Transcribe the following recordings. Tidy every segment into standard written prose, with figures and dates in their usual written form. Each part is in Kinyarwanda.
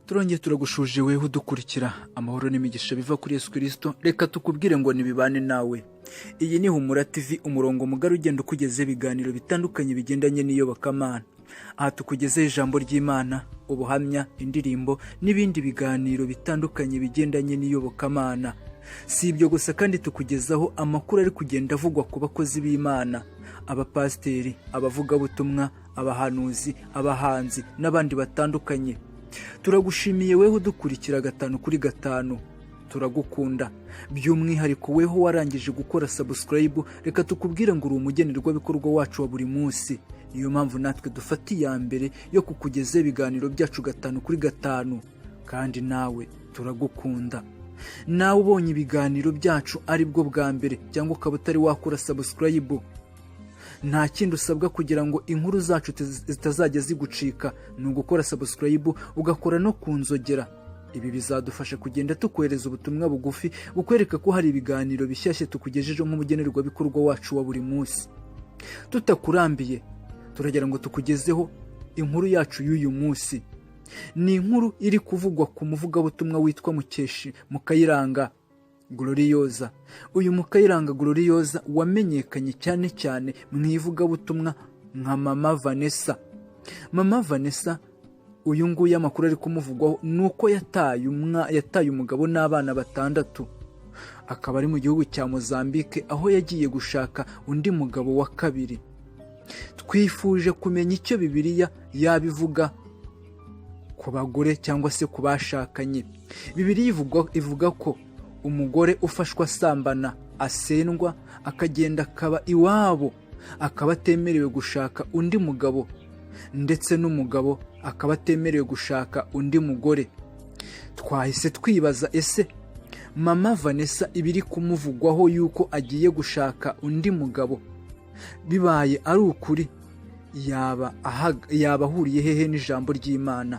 Turongeye turagushuje weho udukurikira. Amahoro n'imigisha biva kuri Yesu Kirisito, reka tukubwire ngo nibibane nawe. Iyi ni Humura TV, umurongo mugari ugenda ukugezaho ibiganiro bitandukanye bigendanye n'iyobokamana. Aha tukugezeho ijambo ry'Imana, ubuhamya, indirimbo n'ibindi biganiro bitandukanye bigendanye n'iyobokamana. Si ibyo gusa kandi, tukugezaho amakuru ari kugenda avugwa ku bakozi b'Imana, abapasiteri, abavugabutumwa, abahanuzi, abahanzi n'abandi batandukanye. Turagushimiye weho udukurikira gatanu kuri gatanu, turagukunda. By'umwihariko weho warangije gukora subscribe, reka tukubwire ngo uri umugenerwabikorwa wacu wa buri munsi. Niyo mpamvu natwe dufata iya mbere yo kukugezaho ibiganiro byacu gatanu kuri gatanu. Kandi nawe turagukunda. Nawe ubonye ibiganiro byacu ari bwo bwa mbere cyangwa ukaba utari wakora subscribe, nta kindi usabwa kugira ngo inkuru zacu zitazajya zigucika, ni ugukora subscribe, ugakora no ku nzogera. Ibi bizadufasha kugenda tukohereza ubutumwa bugufi bukwereka ko hari ibiganiro bishyashya tukugejejeho nk'umugenerwabikorwa wacu wa buri munsi. Tutakurambiye, turagira ngo tukugezeho inkuru yacu y'uyu munsi. Ni inkuru iri kuvugwa ku muvugabutumwa witwa Mukeshi Mukayiranga Gloriyoza. Uyu Mukayiranga Gloriyoza wamenyekanye cyane cyane mu ivugabutumwa nka Mama Vanessa. Mama Vanessa uyu nguyu, amakuru ari kumuvugwaho ni uko yataye umugabo n'abana batandatu, akaba ari mu gihugu cya Mozambique, aho yagiye gushaka undi mugabo wa kabiri. Twifuje kumenya icyo Bibiliya yabivuga ku bagore cyangwa se ku bashakanye. Bibiliya ivuga ko umugore ufashwa asambana asendwa, akagenda akaba iwabo, akaba atemerewe gushaka undi mugabo, ndetse n'umugabo akaba atemerewe gushaka undi mugore. Twahise twibaza: ese Mama Vanessa, ibiri kumuvugwaho yuko agiye gushaka undi mugabo, bibaye ari ukuri, yaba ahuriye hehe n'ijambo ry'Imana?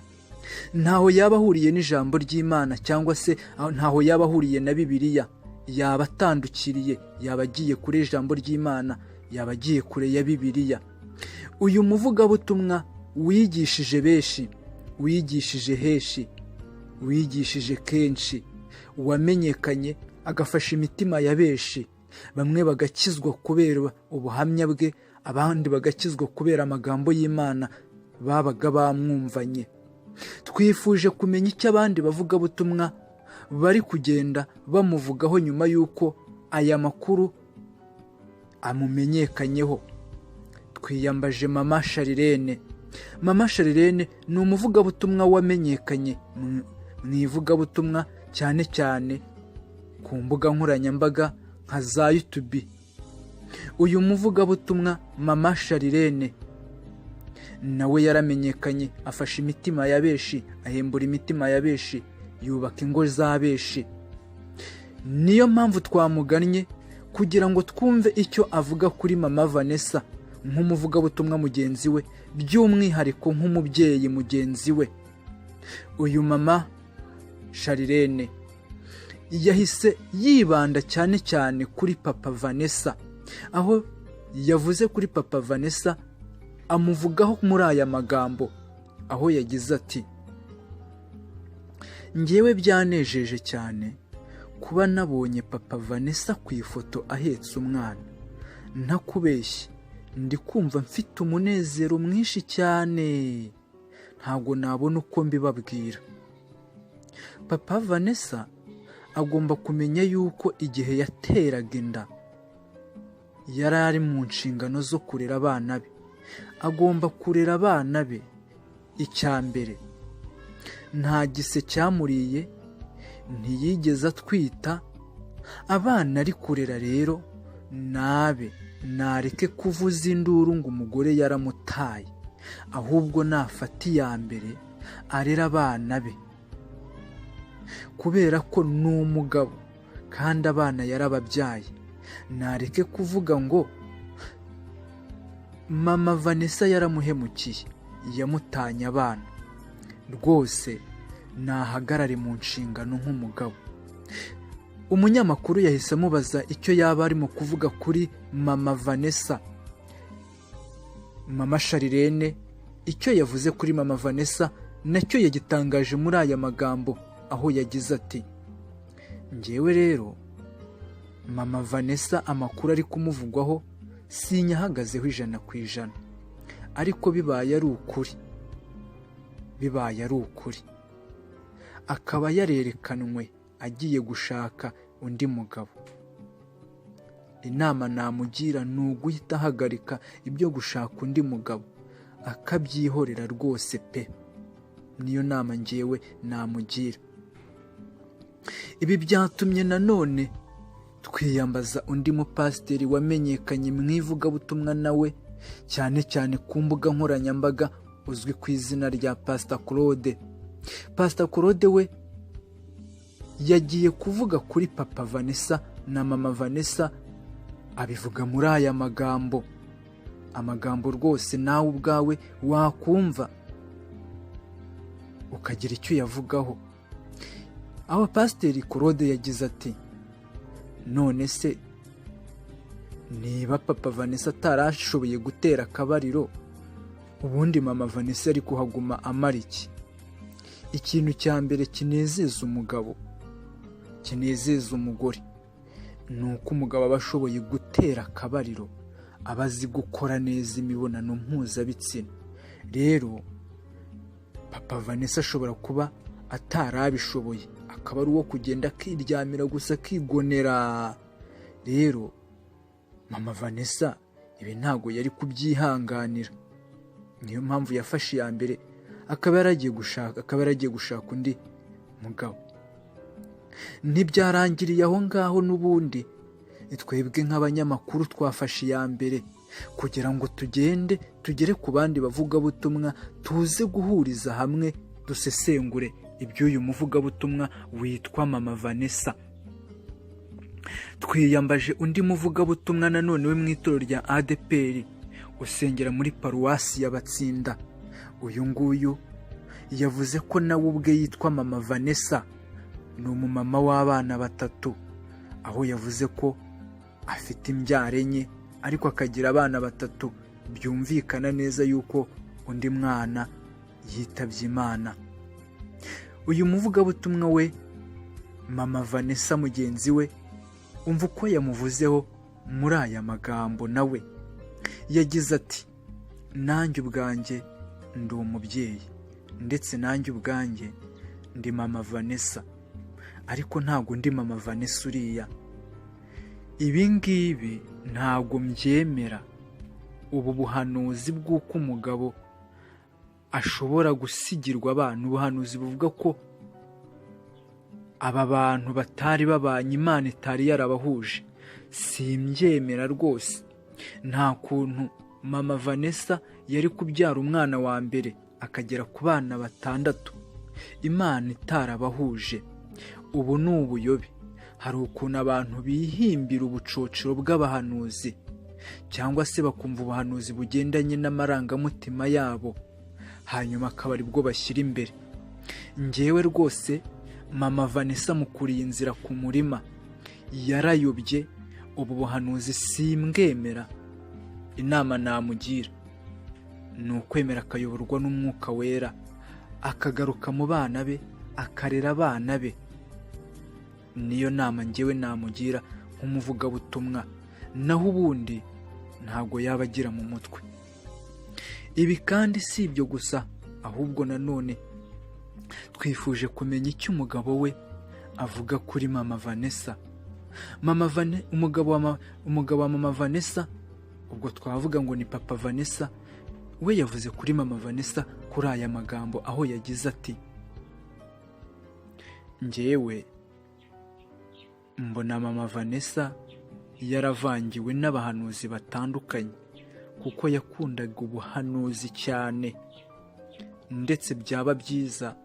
Ntaho yaba ahuriye n'ijambo ry'Imana, cyangwa se ntaho yaba ahuriye na Bibiliya. Yaba atandukiriye, yaba agiye kure y'ijambo ry'Imana, yaba agiye kure ya Bibiliya. Uyu muvugabutumwa wigishije benshi, wigishije henshi, wigishije kenshi, wamenyekanye agafasha imitima ya benshi, bamwe bagakizwa kubera ubuhamya bwe, abandi bagakizwa kubera amagambo y'Imana babaga bamwumvanye. Twifuje kumenya icyo abandi bavugabutumwa bari kugenda bamuvugaho nyuma y'uko aya makuru amumenyekanyeho. Twiyambaje Mama Sharirene. Mama Sharirene ni umuvugabutumwa wamenyekanye mu ivugabutumwa, cyane cyane ku mbuga nkoranyambaga nka za YouTube. Uyu muvugabutumwa Mama Sharirene nawe yaramenyekanye, afasha imitima ya benshi, ahembura imitima ya benshi, yubaka ingo za benshi. Niyo mpamvu twamugannye kugira ngo twumve icyo avuga kuri Mama Vanessa nk'umuvugabutumwa mugenzi we, by'umwihariko nk'umubyeyi mugenzi we. Uyu Mama Sharirene yahise yibanda cyane cyane kuri Papa Vanessa, aho yavuze kuri Papa Vanessa, amuvugaho muri aya magambo, aho yagize ati: "Ngewe byanejeje cyane kuba nabonye Papa Vanessa ku ifoto ahetse umwana. Ntakubeshye, ndi kumva mfite umunezero mwinshi cyane, ntabwo nabona uko mbibabwira. Papa Vanessa agomba kumenya yuko igihe yateraga inda yari ari mu nshingano zo kurera abana be. Agomba kurera abana be. Icya mbere, nta gise cyamuriye, ntiyigeze atwita. Abana ari kurera rero nabe, nareke kuvuza induru ngo umugore yaramutaye, ahubwo nafata iya mbere arere abana be, kubera ko ni umugabo kandi abana yarababyaye. Nareke kuvuga ngo Mama Vanessa yaramuhemukiye, yamutanye abana. Rwose nahagarare mu nshingano nk'umugabo." Umunyamakuru yahise amubaza icyo yaba arimo kuvuga kuri Mama Vanessa. Mama Sharirene icyo yavuze kuri Mama Vanessa Nacyo yagitangaje muri aya magambo, aho yagize ati: "Ngewe rero Mama Vanessa amakuru ari kumuvugwaho sinyahagazeho 100%, ariko bibaye ari ukuri akaba yarerekanwe agiye gushaka undi mugabo, inama namugira ni uguhita ahagarika ibyo gushaka undi mugabo, akabyihorera rwose pe. Niyo nama ngewe namugira." Ibi byatumye nanone twiyambaza undi mupasiteri wamenyekanye mu ivugabutumwa nawe cyane cyane ku mbuga nkoranyambaga, uzwi ku izina rya Pasita Claude. Pasita Claude we yagiye kuvuga kuri Papa Vanessa na Mama Vanessa, abivuga muri aya magambo, amagambo rwose nawe ubwawe wakumva ukagira icyo uyavugaho. Aho Pasiteri Claude yagize ati: "None se niba Papa Vanessa atarashoboye gutera akabariro, ubundi Mama Vanessa ari kuhaguma amara iki? Ikintu cya mbere kinezeza umugabo, kinezeza umugore, ni uko umugabo aba ashoboye gutera akabariro, aba azi gukora neza imibonano mpuzabitsina. Rero Papa Vanessa ashobora kuba atarabishoboye, akaba ari uwo kugenda akiryamira gusa, akigonera. Rero Mama Vanessa ibi ntabwo yari kubyihanganira, niyo mpamvu yafashe iya mbere akaba yaragiye gushaka undi mugabo." Ntibyarangiriye aho ngaho. N'ubundi twebwe nk'abanyamakuru twafashe iya mbere kugira ngo tugende tugere ku bandi bavugabutumwa, tuze guhuriza hamwe dusesengure iby'uyu muvugabutumwa witwa Mama Vanessa. Twiyambaje undi muvugabutumwa nanone we mu itorero rya ADEPR, usengera muri paruwasi ya Batsinda. Uyu nguyu yavuze ko nawe ubwe yitwa Mama Vanessa, ni umumama w'abana batatu, aho yavuze ko afite imbyaro enye ariko akagira abana batatu, byumvikana neza yuko undi mwana yitabye Imana. Uyu muvugabutumwa we, Mama Vanessa mugenzi we, umva uko yamuvuzeho muri aya magambo. Nawe yagize ati: "Nanjye ubwanjye ndi umubyeyi, ndetse nanjye ubwanjye ndi Mama Vanessa, ariko ntabwo ndi Mama Vanessa uriya. Ibi ngibi ntabwo mbyemera. Ubu buhanuzi bw'uko umugabo ashobora gusigirwa abana, ubuhanuzi buvuga ko aba bantu batari babanye, Imana itari yarabahuje, simbyemera rwose. Nta kuntu Mama Vanessa yari kubyara umwana wa mbere akagera ku bana batandatu Imana itarabahuje. Ubu ni ubuyobe. Hari ukuntu abantu bihimbira ubucocero bw'abahanuzi, cyangwa se bakumva ubuhanuzi bugendanye n'amarangamutima yabo, hanyuma akaba aribwo bashyira imbere. Ngewe rwose Mama Vanessa mukuriye inzira ku murima, yarayobye. Ubu buhanuzi simbwemera. Inama namugira ni ukwemera akayoborwa n'Umwuka Wera, akagaruka mu bana be, akarera abana be. Niyo nama ngewe namugira nk'umuvugabutumwa, naho ubundi ntabwo yaba agira mu mutwe." Ibi kandi si ibyo gusa, ahubwo nanone twifuje kumenya icyo umugabo we avuga kuri Mama Vanessa. Mama Vane, umugabo wa Mama Vanessa, ubwo twavuga ngo ni Papa Vanessa, we yavuze kuri Mama Vanessa kuri aya magambo, aho yagize ati: "Njyewe mbona Mama Vanessa yaravangiwe n'abahanuzi batandukanye, kuko yakundaga ubuhanuzi cyane, ndetse byaba byiza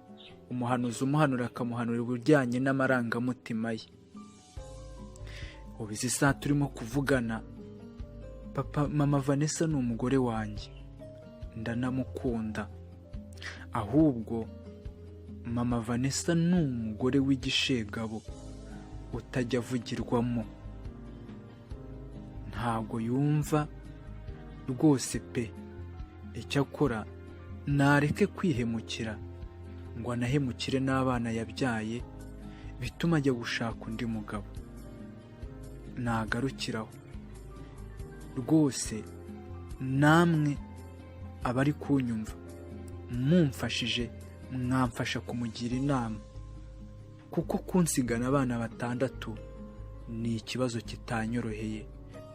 umuhanuzi umuhanura akamuhanura ibijyanye n'amarangamutima ye. Ubu izi saha turimo kuvugana, papa Mama Vanessa ni umugore wanjye, ndanamukunda. Ahubwo Mama Vanessa ni umugore w'igishegabo utajya avugirwamo, ntabwo yumva rwose pe. Icyakora nareke kwihemukira." ngo anahemukire n'abana yabyaye, bituma ajya gushaka undi mugabo. Nagarukiraho rwose, namwe abari kunyumva mumfashije, mwamfasha kumugira inama, kuko kunsigana abana 6 ni ikibazo kitanyoroheye,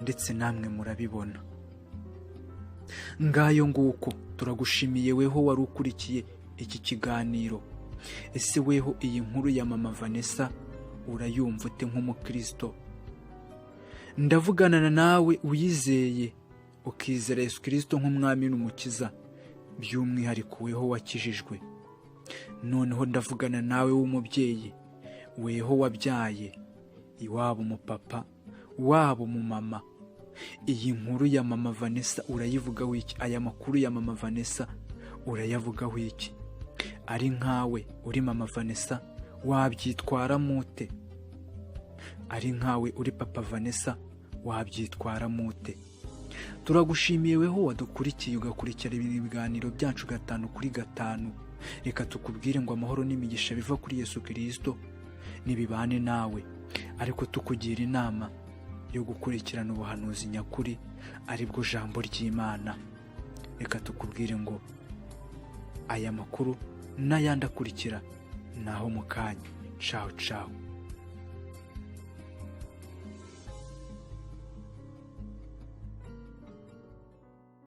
ndetse namwe murabibona. Ngayo nguko, turagushimiye weho wari ukurikiye iki kiganiro. Ese weho iyi nkuru ya mama Vanessa urayumva ute nk'umukristo? Ndavugana nawe uyizeye, ukizera Yesu Kristo nk'umwami n'umukiza, by'umwihariko weho wakijijwe. Noneho ndavugana nawe w'umubyeyi, weho wabyaye, iwaba umupapa, waba umumama. Iyi nkuru ya mama Vanessa urayivugaho iki? Aya makuru ya mama Vanessa urayavugaho iki? Ari nkawe uri mama Vanessa wabyitwaramo ute? Ari nkawe uri papa Vanessa wabyitwaramo ute? Turagushimiye weho wadukurikiye, ugakurikira ibiganiro byacu 5 kuri 5. Reka tukubwire ngo amahoro n'imigisha biva kuri Yesu Kristo nibibane nawe, ariko tukugira inama yo gukurikirana ubuhanuzi nyakuri, aribwo jambo ry'Imana. Reka tukubwire ngo aya makuru n'ayandi akurikira naho mu kanya. Ciao ciao.